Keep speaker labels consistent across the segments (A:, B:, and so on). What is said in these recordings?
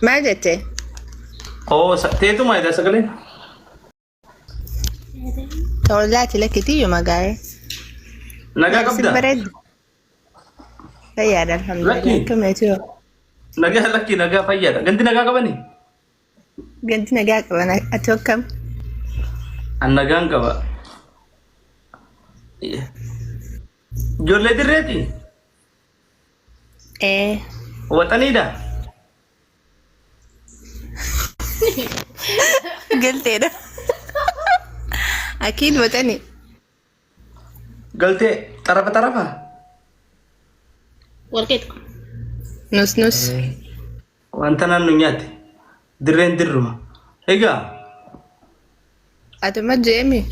A: Maal jette?
B: Oo teetuma jedha sagaleen.
A: Tollaati lakkitii magaa'ee.
B: Nagaa
A: Si
B: qabda?
A: bareeddu. Fayyaadha alhamdulillah.
B: Lakki.
A: Akkam ati hoo?
B: Nagaa lakki nagaa fayyaadha. Ganti nagaa qabani?
A: Ganti nagaa qaban ati akkam?
B: An nagaan qaba. Ijoollee dirreeti?
A: Ee.
B: Waxaniidha?
A: Galteedha. Akiin waxani.
B: Galtee xarafa xarafa?
C: Walqixa.
A: Nus nus.
B: Wanta naannoo nyaate. Dirreen dirruma. Egaa
A: Atuma jeemi.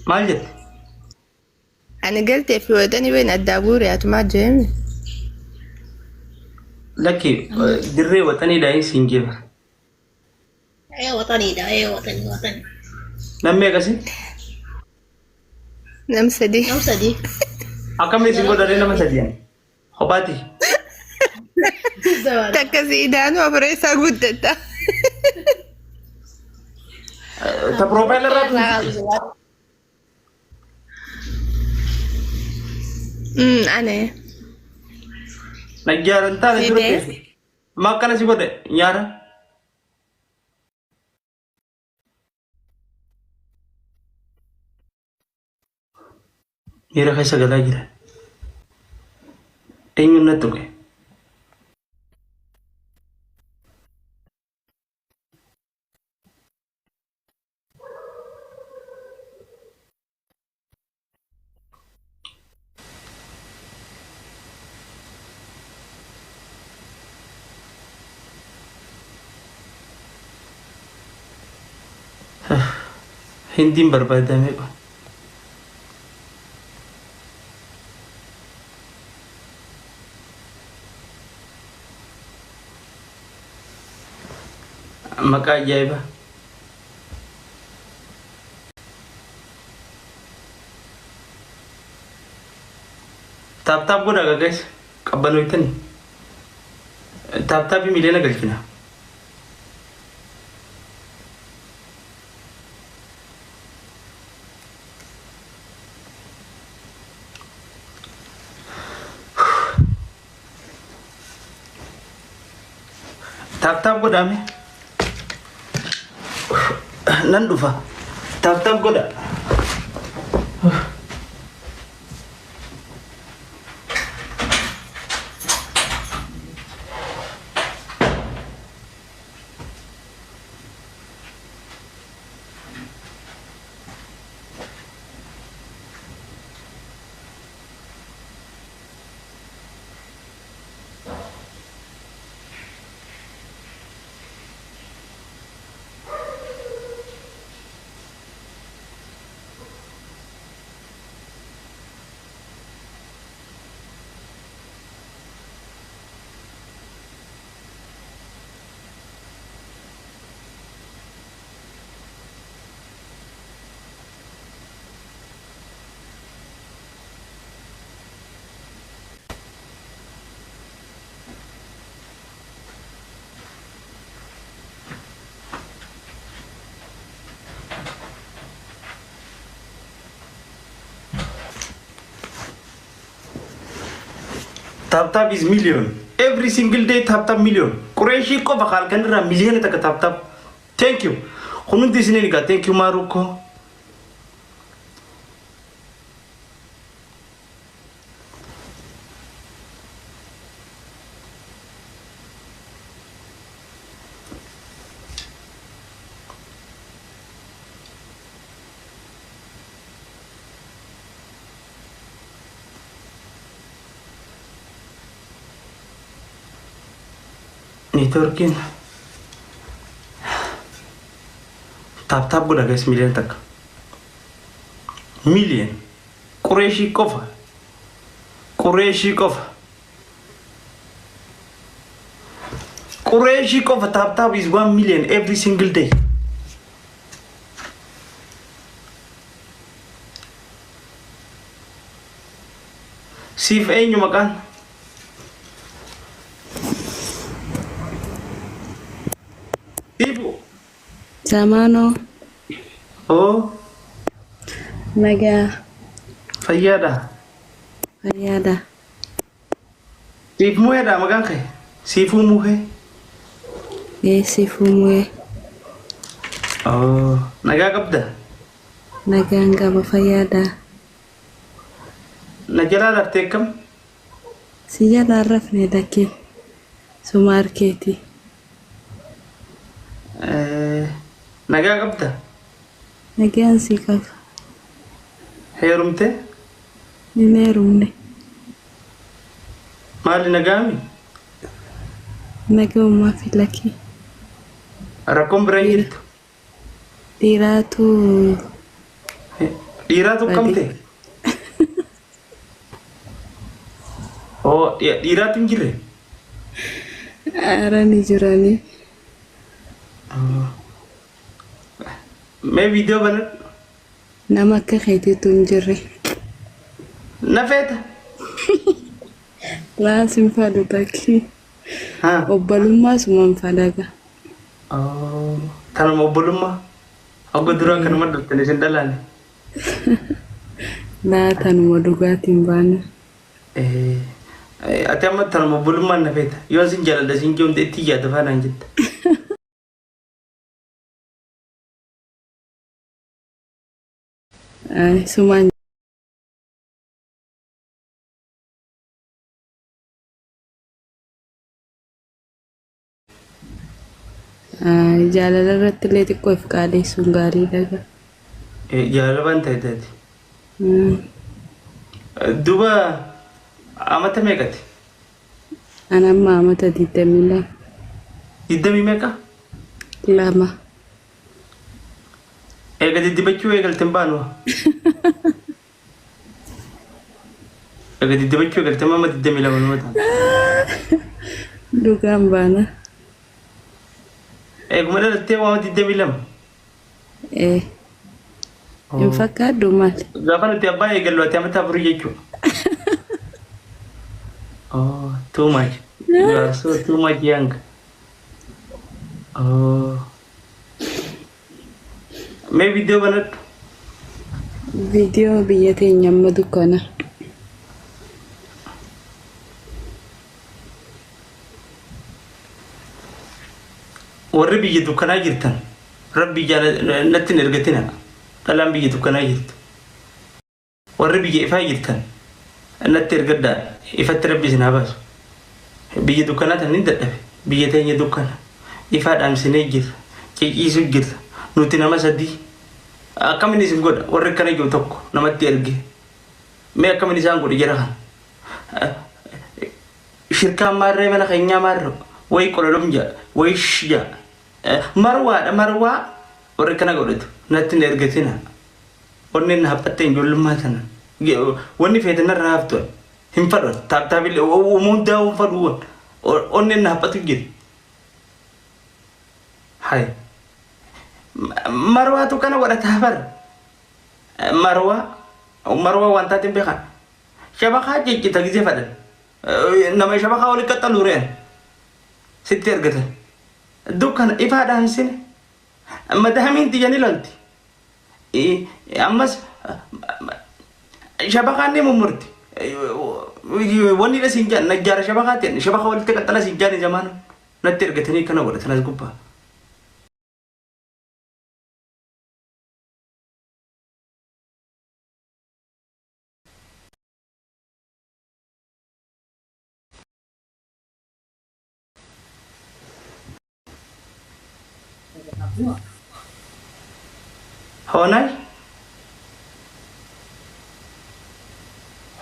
B: maal jette?
A: Ani galtee fi waxani wayin addaa guure atumaa jeemi.
B: Lakki dirree waxaniidha siin jeeba.
C: Ee waxaniidha. Ee waxani waxani.
B: Namni meeqasi?
A: Nam sadii.
C: Nam sadii.
B: Akkamiin isin godhanii nama sadiyan? Kophaati.
A: Takka si idaanuu afureessaa guuttatta.
B: Ta piroofaayila irraa
A: Ane.
B: Najjaaran taane dura
A: Sidee.
B: keessa. Ma akkana si godhe nyaara. Miira keessa galaa jira. Eenyuun na tuqe? Hindiin barbaadamee qaba. Maqaa ajaa'ibaa. Taap taap godhaa gaggeessa. Qabbanoytanii. Taap taappii miliyoona galchina. Taap taap godhaame. Nan dhufa. Taap taap godha. Tap tap is million. Every single day tap tap million. Qureeshii qofa halkan irraa miliyoona takka tap tap. Thank you. Kun hundi isiniin egaa thank you Maaruukoo. Neetworkiin taap taap godha guys miliyoona takka. Miliyoon. Qureeshii qofa. Qureeshii qofa. Qureeshii qofa tap tap is 1 million every single day. Siif eenyu maqaan?
A: Zamaanoo.
B: Oo.
A: Nagaa.
B: Fayyaadha.
A: Fayyaadha.
B: Siif muheedha maqaan kee? Siifuu muhee?
A: Ee siifuu muhee.
B: Oo. Nagaa qabda?
A: Nagaan qaba fayyaadha.
B: Na jalaa laftee akkam?
A: Si jalaa rafne lakkee. Suma harkeeti.
B: Nagaa qabda?
A: Nagaan si qaba.
B: Heerumtee?
A: Hin heerumne.
B: Maali nagaami?
A: Nagaumaa fi lakkee.
B: Rakkoon bira hin jirtu?
A: Dhiiraatu.
B: Dhiiraatu akkam ta'e? Oo dhiiraatu hin jirre?
A: Ara ni jiranii.
B: Mee viidiyoo banadhu.
A: Nama akka keetiitu hin jirre.
B: Na feeta?
A: Laa sin fadhu takkii. Obbolummaa suman fadaga.
B: Tanuma obbolummaa. Hogga duraa kanuma dhuftan isin dhalaane.
A: Laa tanuma dhugaatiin baana.
B: Ati amma tanuma obbolummaan na feeta. Yoo sin jaaladha sin joomte itti yaada faanaan jetta.
A: Sumaan jaalala irratti illee xiqqoo if qaaleessuun gaariidha.
B: Jaalala waan ta'e taate. Duuba amata meeqati?
A: Ani amma amata 22.
B: Digdamii meeqa?
A: Lama.
B: Eega diddibachuu eegalte hin baanu. Eega diddibachuu eegalte amma 22 nama ta'a.
A: Dhugaan baana.
B: Eeguma dhalattee waama 22.
A: Ee. Hin fakkaadhu maal?
B: Gaafa nuti abbaa eegallu ati amata afurii jechuudha. Oh, too much. You are so too much young. Oh. Mee viidiyoo banadhu.
A: Viidiyoo biyya teenya amma dukkana.
B: Warri biyya dukkanaa jirtan rabbi jaala natti hin ergatina. Dhalaan biyya dukkanaa jirtu. Warri biyya ifaa jirtan natti ergadhaa ifatti rabbi isin haa baasu. Biyya dukkanaa tana ni dadhabe. Biyya teenya dukkana. Ifaa dhaamsinee jirra. Ciciisu jirra. Nuti nama sadii. Akkamin isin godha warri akkana jiru tokko namatti erge. Mee akkamin isaan godhe jara kana. Shirkaan maarree mana keenyaa maarree wayi qololom ja'a wayi sh ja'a. Marwaadha marwaa warri akkana godhatu natti hin ergatina. Onneen na haphatte ijoollummaa tana. Wanni feete narra haftu hin fadhu. Taaptaabillee uumuu hundaa hin fadhu. Onneen na haphatu jira. Hay. Marwaatu kana godhataa bar. Marwaa marwaa waan taateen beekan. Shabakaa ciccita gisee fadhan. Nama shabakaa walitti qaxxalu re'an. Sitti ergatan. Dukkana ifaa dhaamsine. Madaamiin tiyya ni lolti. Ammas shabakaan ni mummurti. Wanni dha siin jaan najjaara shabakaa ta'e shabakaa walitti qaxxala siin jaan zamaana natti ergatanii kana godhatan as gubbaa. Hoonay?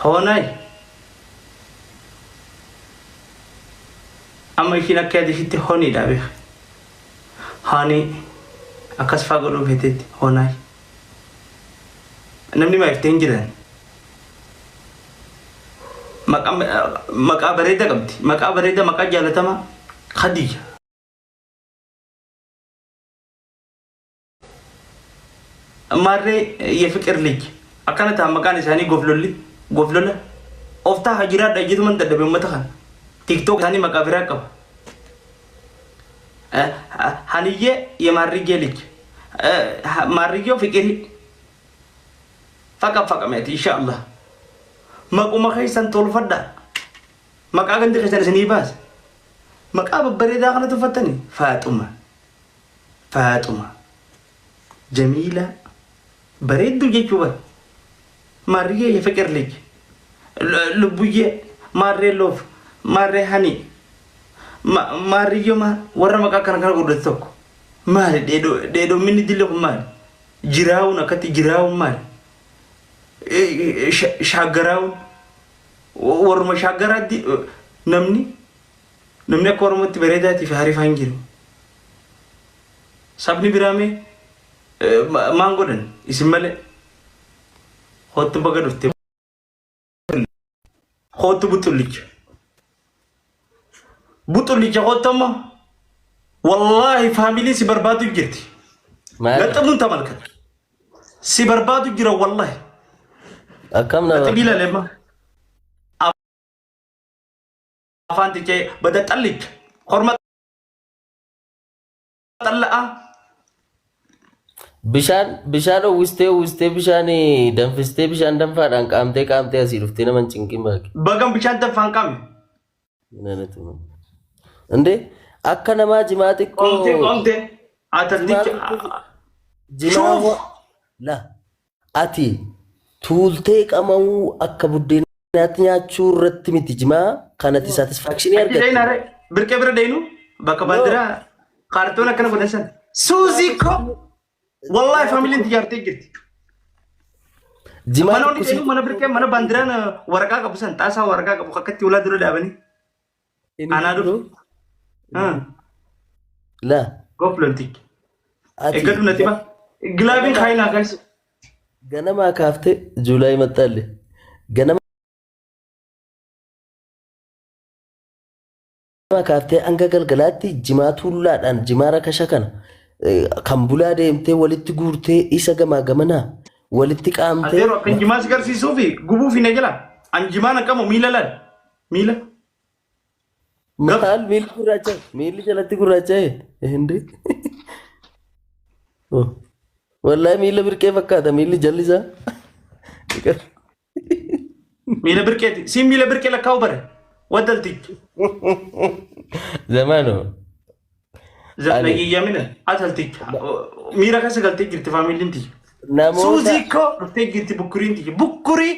B: Hoonay? Amma ishiin akka yaada ishiitti honiidha beeka. Honey akkas faa godhuu feeteetti hoonay. Namni maayif hin jiran. Maqaa bareeda qabdi. Maqaa bareeda maqaa jaalatamaa Khadija. Maarree የፍቅር ልጅ akkana ta'an maqaan isaanii goflolli goflola of ta'a jiraadha ejjetuman dadhabe uummata kana. TikTok isaanii maqaa biraa qaba. Haniyyee የማርዬ ልጅ. Maarriyyoo fiqirii. Faqa faqameeti insha Allah. Maquma keessan tolfadhaa. Maqaa gandi keessan isinii baasa. Maqaa babbareedaa kana tuffattanii Faaxuma. Faaxuma. Jamiila. Bareedduu jechuu bara. Maarriyyee የፍቅር ልጅ Lubbuyyee maarree loof maarree hani maarriyyoo warra maqaa kana kana godhate tokko maali dheedhoominni dilli kun maali jiraawun akkatti jiraawun maali shaaggaraawun warruma shaaggaraatti namni akka Oromootti bareedaatii fi harifaa hin jiru. Sabni biraamee maan godhan isin malee hoottu baga dhufte hoottu buxullicha buxullicha hoottu amma wallaahi faamiliin si barbaadu jirti.
D: Maal?
B: Gaxamuun tamalkata si barbaadu jira wallaahi.
D: Akkam nama?
B: Gaxamii laleema afaan tichee bada xallicha korma xalla'a.
D: Bishaan uwwistee uwwistee bishaan danfistee bishaan danfaadhaan qaamtee qaamtee asii dhuftee nama hin cinqin baaqi.
B: Bagam bishaan danfaan qaame.
D: እንዴ akka namaa jimaa xiqqoo
B: Qoomtee qoomtee atalticha.
D: Jimaa
B: Shuuf.
D: La ati tuultee qama'uu akka buddeenaatti nyaachuu irratti miti jimaa kanatti satisfaction
B: Achi
D: argatte.
B: dhayinaa ree birqee bira dhayinu bakka baandiraa kaartoon akkana godhan san. Suuzii ko wallaahi faamiliin tijaartee jirti.
D: Jimaa
B: Mana wanni
D: xiqqoo
B: dhayinu mana birqee mana baandiraan waraqaa qabu san xaasaa waraqaa qabu akkatti ulaa dura dhaabanii. Anaa dhufu.
D: La
B: Goflontichi.
D: Ati
B: Eeggadhu natti ba. Gilaabiin kaayinaa guys.
D: Ganamaa kaaftee Juulaay maxxalle. Ganama kaaftee hanga galgalaatti jimaa tuullaadhaan jimaa rakasha kana kan bulaa deemtee walitti guurtee isa gamaa gamanaa walitti qaamtee
B: Adeero akkan jimaa si garsiisuu fi gubuu fi na jala. An jimaa na qabu miila laal. Miila.
D: Maal miilli gurraacha miilli jalatti gurraacha'e hindi. Wallahi miila birqee fakkaata miilli jalli isaa.
B: Miila birqeeti. Siin miila birqee lakkaa'u bare. Waddaltichi.
D: Zamaano.
B: Nagiyyaamina atalticha. Miira keessa galtee jirti faamiliin tiyya.
D: Namoota
B: Suuzii koo dhuftee jirti bukkuriin tiyya. Bukkurii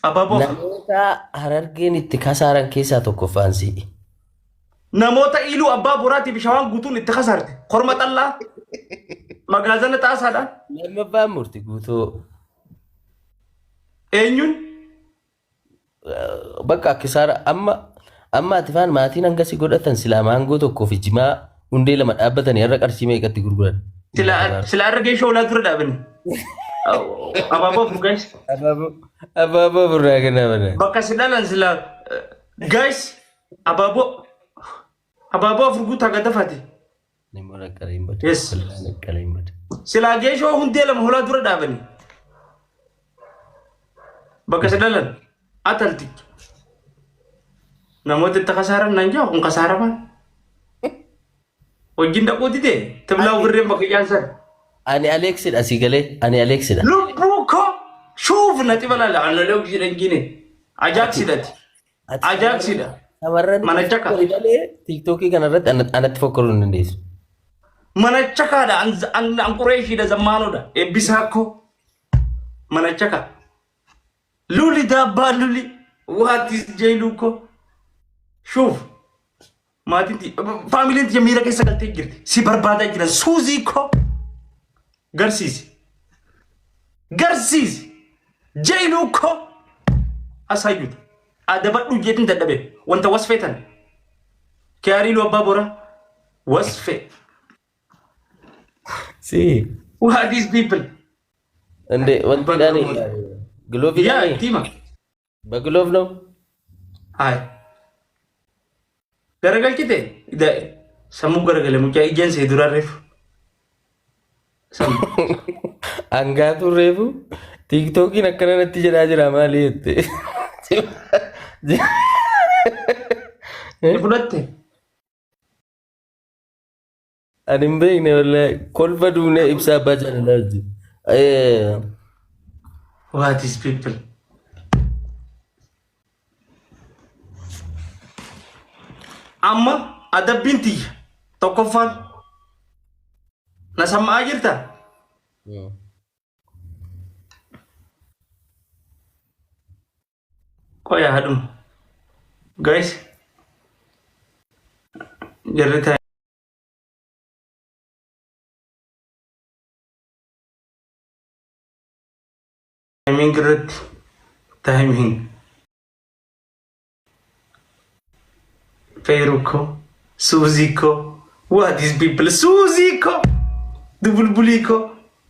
B: abaaboo.
D: Namoota Harargeen itti kasaaran keessaa tokkoffaan si'i.
B: Namoota Iluu Abbaa Boraatii fi Shawaan guutuun itti kasaarte. Korma xallaa. Magaazana xaasaadhaan.
D: Lammaffaan murti guutuu.
B: Eenyuun?
D: Bakka kisaara amma amma ati faan maatiin hanga si godhatan silaa maangoo tokkoo fi jimaa hundee lama dhaabbatanii har'a qarshii meeqatti gurguran?
B: Sila irra geeshoo olaa dura dhaabani. Abaaboo afur guys.
D: Abaaboo birraa kenna mana.
B: Bakka si dhalan sila guys abaaboo afur guutaa gaddafaati.
D: Nimmoo naqqalee hin badu.
B: Yes.
D: Walaa naqqalee hin badu.
B: Silaa geeshoo hundee lama holaa dura dhaabani. Bakka si dhalan atalticha. Namoota itti kasaaran naan jaa kun kasaaramaan. Wajjin dhaquu dide tiblaa birreen bakka ijaansan.
D: Ani Aleeksidha si galee ani Aleeksidha.
B: Lubbuu koo shuuf na xibalala ani Aleeksidha hin jine. Ajaaksidhati.
D: Ati
B: Ajaaksidha.
D: Shamarran
B: Mana chaka.
D: fokkori malee tiiktookii kanarratti anatti fokkoruu hin dandeessu.
B: Mana chakaadha an qureeshiidha zammaanoodha. Eebbisaa koo. Mana chaka. Luli daabbaa luli. What is jeeluu koo. Shuuf. Maatiin faamiliin tiyya miira keessa galtee jirti. Si barbaadaa jiran suuzii koo. Garsiisi. Garsiisi. Jeeluu koo. Asaayyuuta. Adabadhu jeetiin dadhabe. Wanta wasfeetan. Kiyaariiluu abbaa boraa. Wasfee.
D: Si.
B: What these people?
D: እንዴ wanti glove
B: Yaa itti hima.
D: በ glove ነው
B: Hayi. Garagalchite? Sammuu garagale mucaa ijaan see duraa reefu. Sammuu.
D: Hangaatu reefu tiiktookiin akkana natti jedhaa jira maali jette.
B: Ni fudhatte?
D: Ani hin beekne wallahi kolfa duunee ibsaa abbaa jaalalaa wajjin.
B: What is people? Amma adabbiin tiyya tokkoffaan na samma'aa jirta? Qoya hadhuma. Guys, jarri timing irratti timing. Feeruko, Suuziko, what is people? Suuziko, Dubulbuliko,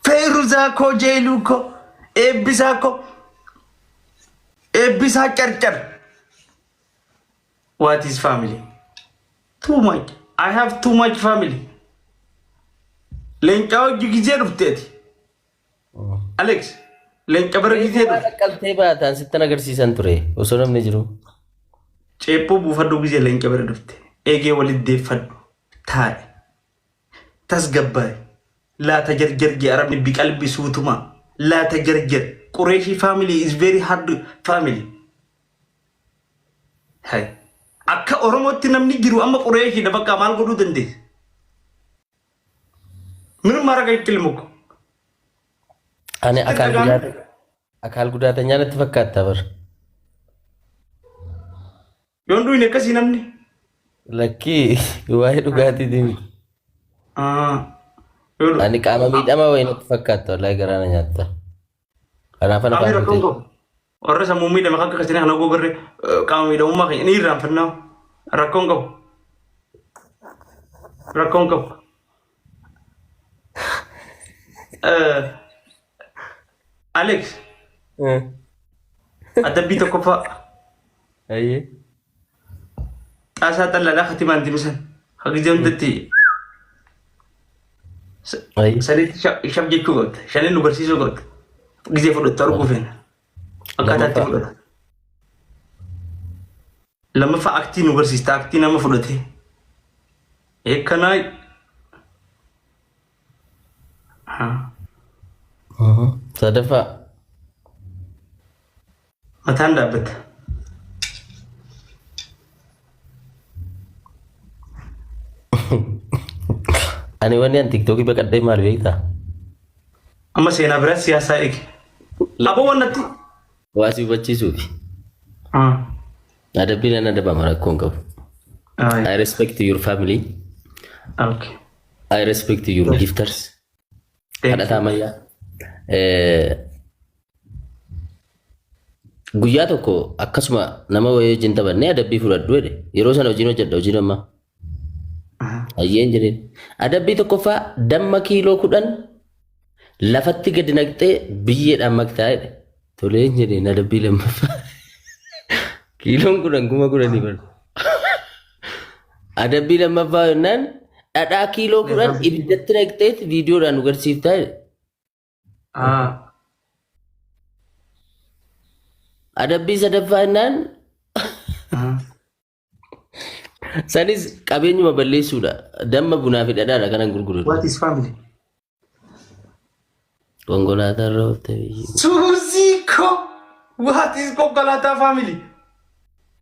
B: Feeruzaako, Jeeluko, Eebbisaako, Eebbisaa Carcar. What is family? Too much. I have too much family. Leencaa hojii gizee dhufteeti. Alex, leenca bara gizee
D: Waan
B: dhufte.
D: akkaltee baataan sittan agarsiisan ture osoo namni jiru.
B: Ceephoo buufadhu gizee leenca bira dhufte. Eegee walitti deeffadhu. Taa'e. Tasgabbaa'e. Laata jarjar jee arabni biqalbi suutuma. Laata jarjar. Qureeshii family is very hard family. Hai. Akka Oromootti namni jiru amma Qureeshiidha bakka maal godhuu dandeessa? Minum ማድረግ አይችልም እኮ።
D: Ani akaal gudaata akaal gudaatanya natti fakkaata bar.
B: Yoon du'in akkasii namni.
D: Lakkii waa'ee dhugaatiitiin
B: Ah, yoo du'e.
D: ani qaama miidhamaa wayii natti fakkaata wallahi garaa na nyaatta. Kanaaf ana
B: Qaamni
D: afaan
B: rakkoon
D: guutee.
B: qabu. Warra sammuu miidhame akka akkasii kana gogarre qaama miidhamummaa keenya ni irraanfannaa. Rakkoon qabu. Rakkoon qabu. Alex, adabbii tokkoffaa
D: Ayyee.
B: xaasaa xallaadhaa katimaan dimisan. Hagijee hundatti
D: Ayyee.
B: sanitti shaf jechuu qabda. Shaniin nu barsiisuu qabda. Gizee fudhattu arguu feena. Akkaataa itti
D: Lammaffaa.
B: fudhata. Lammaffaa aktii nu barsiista. Aktii nama fudhate. Eekkanaa.
D: Sadaffaa.
B: Mataan dhaabbata.
D: Ani wanni an tiktookii baqadhee maal beektaa?
B: Amma seenaa biraas siyaasaa eegi. Aboo wannatti.
D: Waa si hubachiisuufi. Adabbiin an adabama rakkoon qabu. I respect your family.
B: Okay.
D: I respect your gifters.
B: Thank
D: Kadhataa
B: you.
D: ammayyaa. Guyyaa tokko akkasuma nama wayii wajjin taphannee adabbii fudhadhu jedhe. Yeroo sana hojiin hojjedha hojiin ammaa. Hayyeen jedheen. Adabbii tokkoffaa damma kiiloo 10 lafatti gadi naqxee biyyeedhaan maktaa jedhe. Toleen jedheen adabbii lammaffaa. Kiiloon 10 10,000 bara. Adabbii lammaffaa jennaan dhadhaa kiiloo 10 ibiddatti naqxeet viidiyoodhaan nu garsiiftaa jedhe. Adabbii sadaffaa jennaan sanis qabeenyuma balleessuudha. Damma bunaa fi dhadhaadha kanan gurguru.
B: What is family?
D: Konkolaataa irra oolte biyyi.
B: Suuzii ko! What is konkolaataa family?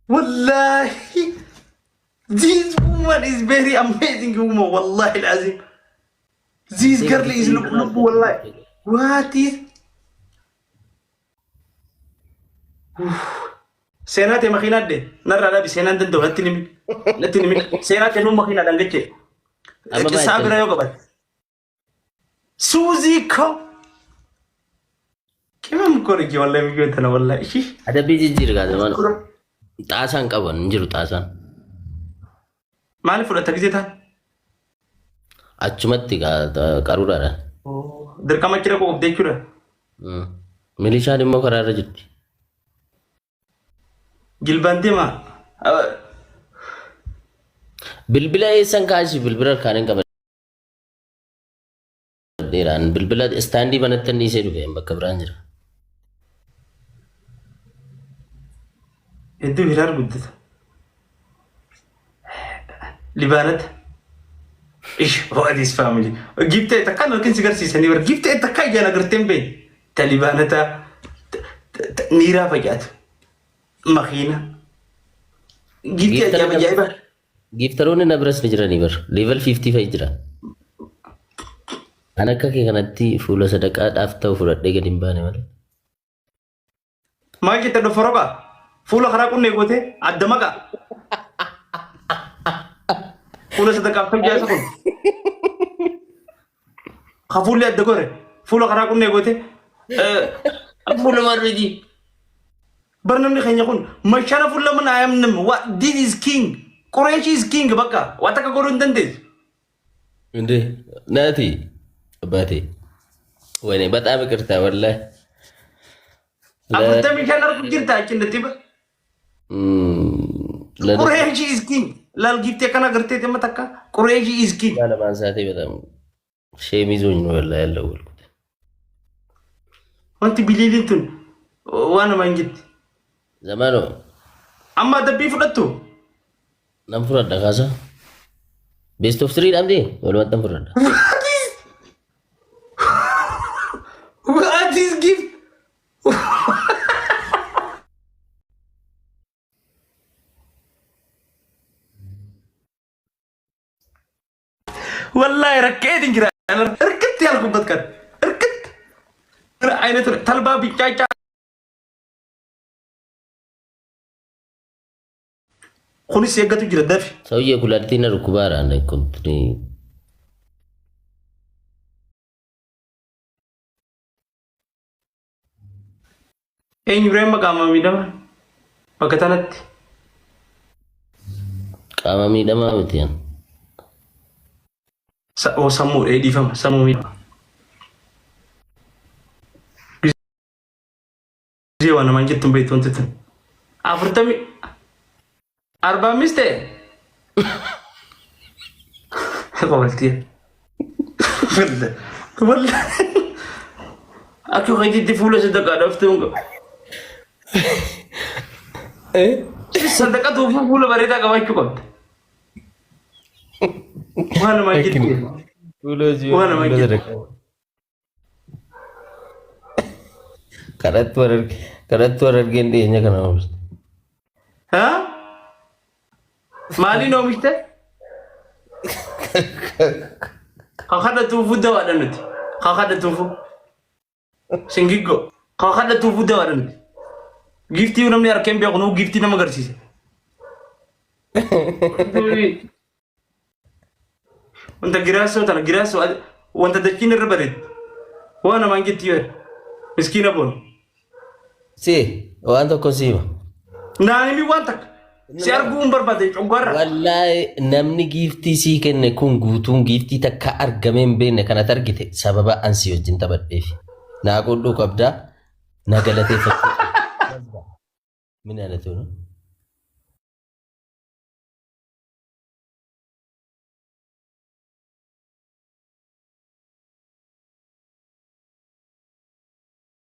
B: Wallahi! This woman is very amazing woman. Wallahi alazim. This girl is lubbu lubbu wallahi. What is? Seenaa ta'e makiinaa adde narraa dhaabi seenaan danda'u natti nimi. Natti nimi. Seenaa ta'e nuun makiinaadhaan gache.
D: Amma
B: Qissaa
D: baay'ee
B: bira yoo qabatte. Suuzii ko! Qimam koriji wallahi biyyoo tana wallahi. Ishii.
D: Adabbii jijjiirgaa zamana. Xaasaan qaban hin jiru xaasaan.
B: Maaliif fudhatta gisee taan?
D: Achumatti qaruuraadhaan.
B: Dirqama achi dhaquu qabda jechuudha.
D: Milishaan immoo karaa irra jirti.
B: Jilbaan deema.
D: Bilbila eessan kaasi bilbila harkaan hin qabadheeraan bilbila istaandii manatti dhiisee dhufe bakka biraan jira.
B: Hedduu hiraar guddata. Libaanata. Ish, what is family? Giftee takkaan halkan si garsiisanii bara giftee takkaa ijaan agartee hin beekne. Talibaanota niiraa facaatu. Makiina. Giftee ajaa'ib ajaa'iba.
D: Giiftaroonni na biras ni jiranii bar. Level 50 fa'i jira. An akka kee kanatti fuula sadaqaadhaaf ta'u fudhadhee gadi hin baane malee.
B: Maal jette dhoforoqa? Fuula karaa qunnee gootee adda maqaa. Fuula sadaqaaf kan jaasa kun. Ka fuulli adda gore. Fuula karaa qunnee gootee. Fuula maal beekii? Bar namni keenya kun mashana fuula mana I am nam what this is king. Qureeshi is king bakka waan takka godhuu hin dandeessu.
D: እንዴ ናቲ አባቴ ወይኔ በጣም ይቅርታ ወላሂ
B: 45 arguu jirta achi natti ba. Qureeshi is king. Laal giftee akkana agartee dhimma takka Qureeshi is king.
D: ለማንሳቴ በጣም ሼም ይዞኝ ነው ወላሂ ያልደወልኩት።
B: Wanti biliiliin tun waan namaa hin jetti.
D: ዘመኑ
B: Amma adabbii fudhattu.
D: nan fudhadha kaasa best of three dhamdee walumatti nan fudhadha.
B: What is gift? Wallahi rakkeetiin jira. Irkitti yaalku kan. Irkitti. Ayna ture talbaa bicaacaa. Kunis eeggatu jira dafi.
D: ሰውዬ ኩላሊቴን ሩኩባራ
B: Eenyu biraan qaama miidhamaa? Bakka tanatti.
D: qaama miidhamaa miti yan.
B: Sammuu dhiifama sammuu miidhamaa. Gisee waan namaan jettu hin beektu wanti tun. Afurtamii arbaa ammis ta'e. Qobaltii. Walla. Akka hojiitti fuula sadaqaa dhaftuu hin qabu. Sadaqa tuufuu fuula bareedaa qabaachuu qabda. Waan namaan jettu. Waan namaan jettu.
D: Kadhattu harargeen dhiyeenya kana oomishte.
B: Haa? Maaliin oomishte? Kakadhatuufuu dawaadha nuti. Kakadhatuufuu. Singiggoo. Kakadhatuufuu dawaadha nuti. Giftii namni harkeen beeku nuu giftii nama agarsiisa. Wanta giraasoo tana giraasoo wanta dachiin irra bareeddu. Waan namaan jetti yoo miskiina boonu.
D: Si waan tokko si hima.
B: Naanimi waan takka. Si arguu hin barbaade coggaarra.
D: Wallaahi namni giiftii sii kenne kun guutuun giiftii takka argamee hin beekne kanatti argite sababa an si wajjin taphadheef. Naa godhuu qabdaa na galateeffachuu qabda. Min alatu ነው?